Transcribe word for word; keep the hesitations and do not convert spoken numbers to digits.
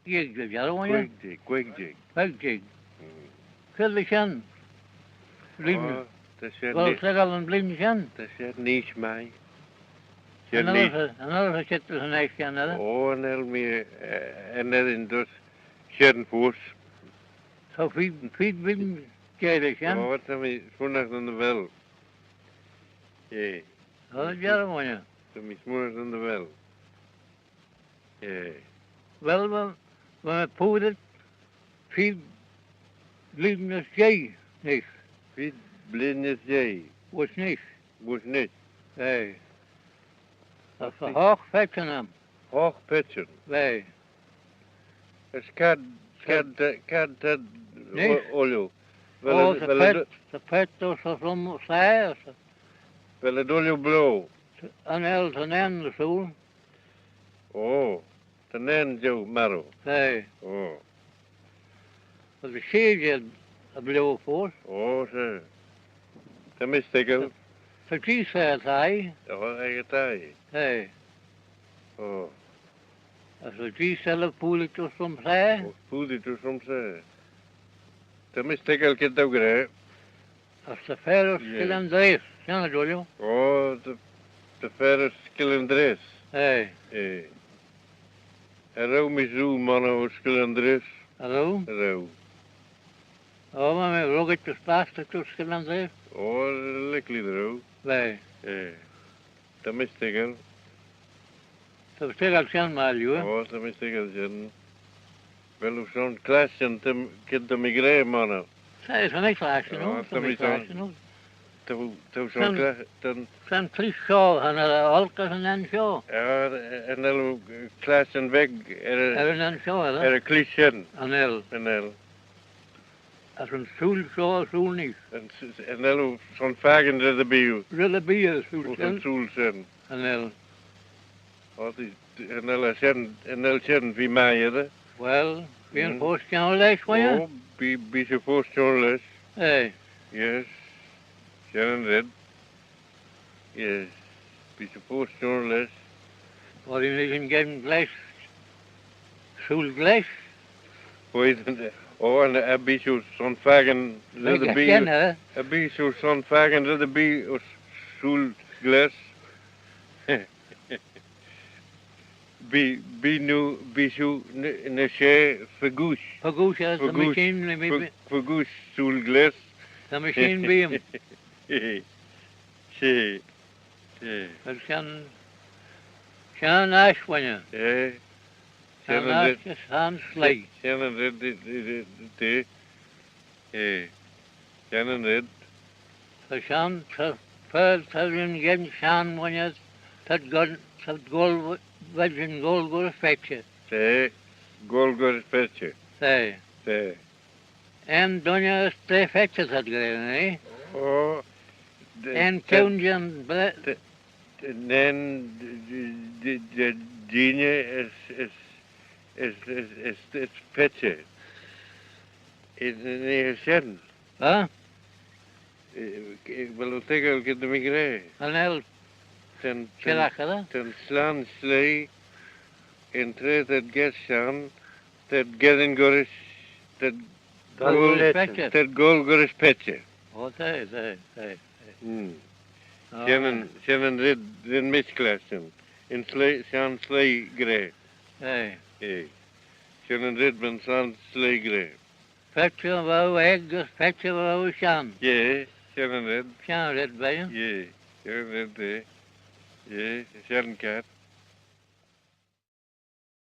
Jeig, dy jarroo, ghooinney? Queig jeig, queig jeig. Queig jeig. Mm. Cre ta shen? Bluin. Oh, ta shen... Vel, nee-, toiggal yn bluin shen? Ta shen neesht mie. Shen neesht. Cha nel shiu, cha nel shiu çheet dys yn eash shen, eh? Oh, cha nel mee, eh, cha nel eh dys shen foast. So feed, feed bluin jeig shen? Oh, ta mee smooinaghtyn dy vel. Eh. Oh, dy jarroo, ghooinney. Ta mee smooinaghtyn dy vel. Eh. Well, well, well, my poor, feed bluin as jeig nish. Feed bluin as jeig. Voish nish. Voish nish. Eh. As ta hoght paitçhyn aym. Hoght paitçhyn? Eh. As cad, cad, cad, cad, nish? O-, ooilley? Well, oh, well, ta paitçhyn, ta paitçhyn dys, dys, dys, dys, well, ooilley bleau? Cha nel, cha nel, ersooyl. Oh, ta nane jeu marroo? Eh. Oh. Well, ta shey jeu bleau foast. Oh, sure. Ta mee toiggal. Ta, ta Jee er y thie. Oh, ec y thie. Eh. Oh. As ta Jee elley pooslee dys ayns e? Oh, pooslee dys ayns e. Ta mee toiggal cre t'ou gra. As ta fer ayns Skylley Andreas, shen ad ooilley? Oh, ta, ta fer ayns Skylley Andreas. Eh. Eh. Cha row mee soie monney ayns Skylley Andreas. Cha row? Cha row. Oh, my, my, ruggit as basket ayns Skylley Andreas? Oh, likely dy row. Eh. Eh. Ta mee toiggal. Ta mee toiggal shen, my lord. Oh, ta mee toiggal shen. Vel oo son clashtyn, ta, cre ta mee gra monney? T'ou son clashtyn, oh, ta mee son clashtyn. T'ou, t'ou son clashtyn. Son clashtyn shoh, cha nel eh olk er yn nane shoh? Ah, cha nel oo clashtyn beg er, er yn nane shoh, eh? Er y clashtyn. Cha nel. Cha nel. As yn sooill shoh, sooill nish. Cha n-, cha nel oo son fakin red erbee. Red erbee er yn sooill shen. Yn sooill shen. Cha nel. O, dy, dy, cha nel eh shen, cha nel shen feer mie, eh? Well, bee yn foast çheu lesh, wooinney? Oh, bee, bee shiu foast çheu lesh. Eh. Yes. Shen yn red. Yes. Bee shiu foast çheu lesh. Well, yn, yn, yn glen glesh. Sooill glesh? Wooinney, oh, cha bee shiu son fakin red erbee. Cha bee shiu son fakin red erbee ayns sooill glesh. Bee, bee noo, bee shiu ny, ny share fegooish. Fegooish, eh, ta mee shen, fegooish sooill glesh. Ta mee shen beaghey. She. Eh. Well, shen, shen aght, wooinney. Eh. Shen aght as shen sleih. Shen yn red, dy, dy, dy, dy. Eh. Shen yn red. Ta shen, ta, fer, ta ren gyn shen, wooinney, t'ad goll, t'ad goll, v'ad goll gys paitçhyn. Ta, goll gys paitçhyn. Ta. Ta. Yn dooinney as traa paitçhyn t'ad gra, eh? Oh, dy, yn dy, kione jeh'n ble-, dy, dy, nane dy, dy, dy, dy, dooinney as, as, as paitçhyn. Yn, yn, yn shen. Huh? Eh, eh, vel oo toiggal cre ta mee gra? Cha nel. Ta'n, ta'n, ta'n shenn sleih, yn traa t'ad gys shen, t'ad geddyn gollrish, t'ad goll, t'ad goll gollrish paitçhyn. Oh, ta, ta, ta, ta. Mm. Oh, shen yn, shen yn red, ren mish clashtyn. Yn sleih, shenn sleih gra. Eh. Eh. Shen yn red va'n shenn sleih gra. Paitçhyn v'ou aeg as paitçhyn v'ou shen. Yeah, shen yn red. Shen yn red, va? Yeah, shen yn red, eh. Yeah, shen yn cart.